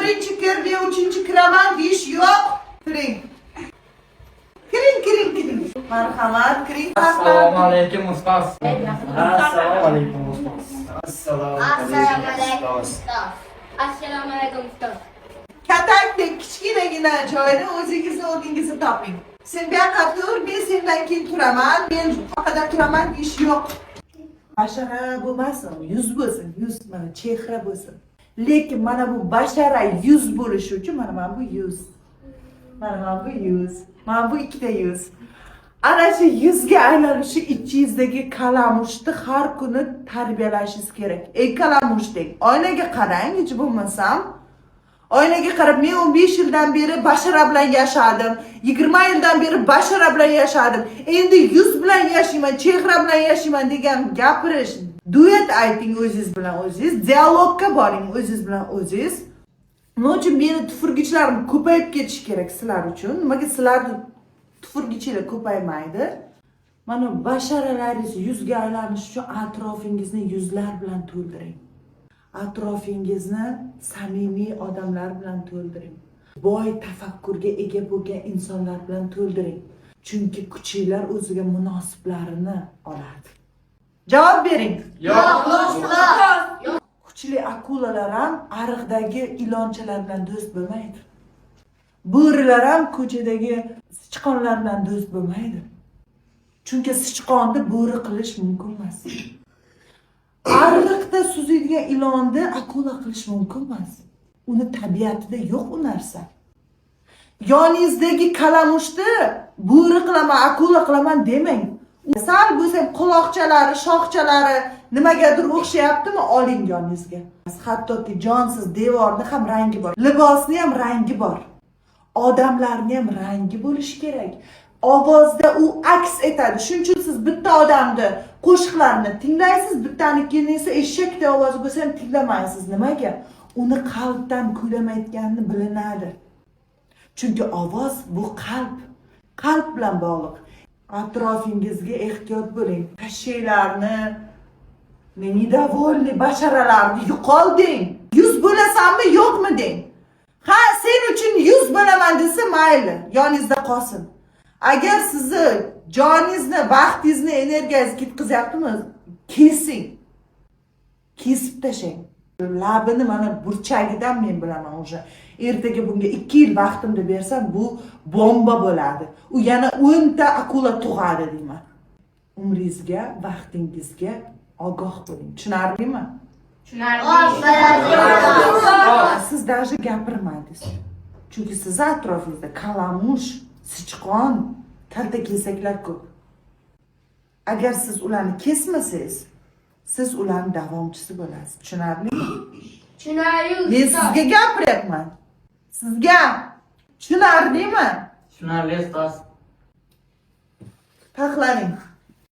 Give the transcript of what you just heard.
Birinchi kir, men uchinchi kiraman deyish yo'q. Kiring. Kiring, kiring, kiring. Marhamat, kiring. Assalomu alaykum, ustoz. Assalomu alaykum, ustoz. Assalomu alaykum, ustoz. Assalomu alaykum, ustoz. Katakdek kichkinagina joyni o'zingizni o'rningizni toping. Sen bu yoqqa tur, men sendan keyin turaman, men orqada turaman deyish yo'q. Bashara bo'lmasin, yuz bo'lsin, yuz, mana chehra bo'lsin. Lekin mana bu bashara yuz bo'lishi uchun mana bu yuz. Mana bu yuz. Mana bu ikkita yuz. Ana shu yuzga aylanishi ichingizdagi kalamushni har kuni tarbiyalashingiz kerak. Ey kalamush deng. Oynaga qarang, hech bo'lmasam. Oynaga qarab, men 15 yildan beri bashara bilan yashadim. 20 yildan beri bashara bilan yashadim. Endi yuz bilan yashayman, chehra bilan yashayman degan gapirish, duet ayting o'zingiz bilan o'zingiz, dialogga boring o'zingiz bilan o'zingiz. Nima uchun meni tupurgichlarim ko'payib ketishi kerak sizlar uchun? Nimaga sizlarni tupurgichinglar ko'paymaydi? Mana basharalaringiz yuzga aylanishi uchun atrofingizni yuzlar bilan to'ldiring. Atrofingizni samimiy odamlar bilan to'ldiring. Boy tafakkurga ega bo'lgan insonlar bilan to'ldiring. Chunki kuchlilar o'ziga munosiblarini oladi. Javob bering. Yo'q. Kuchli akulalar ham ariqdagi ilonchalar bilan do'st bo'lmaydi. Bo'rilar ham ko'chadagi sichqonlar bilan do'st bo'lmaydi. Chunki sichqonni bo'ri qilish mumkin emas. Ariqda suzadigan ilonni akula qilish mumkin emas. Uni tabiatida yo'q u narsa. Yoningizdagi kalamushni bo'ri qilaman, akula qilaman demang. Sal bo'lsa ham quloqchalari, shoxchalari nimagadir o'xshayaptimi, oling yoningizga. Hattoki jonsiz devorni ham rangi bor. Libosni ham rangi bor. Odamlarni ham rangi bo'lishi kerak. Ovozda u aks etadi. Shuning uchun siz bitta odamni qo'shiqlarini tinglaysiz, bittanikini esa eshakday ovozi bo'lsa ham tinglamaysiz. Nimaga? Uni qalbdan kuylamayotgani bilinadi. Chunki ovoz bu qalb. Qalb bilan bog'liq. Atrofingizga ehtiyot bo'ling. Kashsheylarni, недовольный basharalarni yo'qol deng. Yuz bo'lasanmi, yo'qmi deng. Ha, sen uchun yuz bo'laman desa mayli, yoningizda qolsin. Agar sizni joningizni, vaqtingizni, energiyangizni ketkazyaptimi, kesing. Kesib tashlang. Labini mana burchagidan men bilaman уже. Ertaga bunga 2 yil vaqtimni bersam, bu bomba bo'ladi. U yana 10 ta akula tug'adi deyman. Umringizga, vaqtingizga ogoh bo'ling. Tushunarlimi? Tushunarli. Siz даже gapirmadingiz. Chunki sizni atrofingizda kalamush, sichqon, kalta kesaklar ko'p. Agar siz ularni kesmasangiz, siz ularni davomchisi bo'lasiz. Tushunarlimi? Tushunarli. Men sizga gapiryapman. Sizga tushunarlimi? Tushunarli, ustoz. Taxlaning.